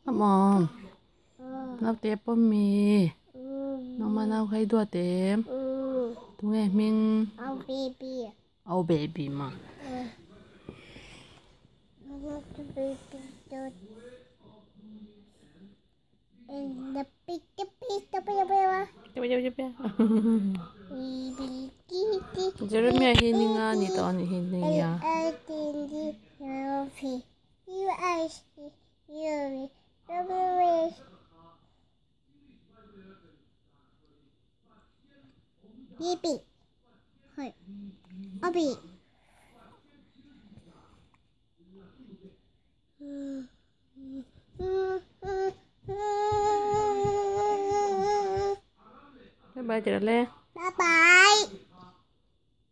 Amaw naute pawm mi nangma nau kha i duat em tunge hming au baby ma. Jeremiah hi ninga ni tawh a nih hi nia. Bye bye tirh le. Bye bye.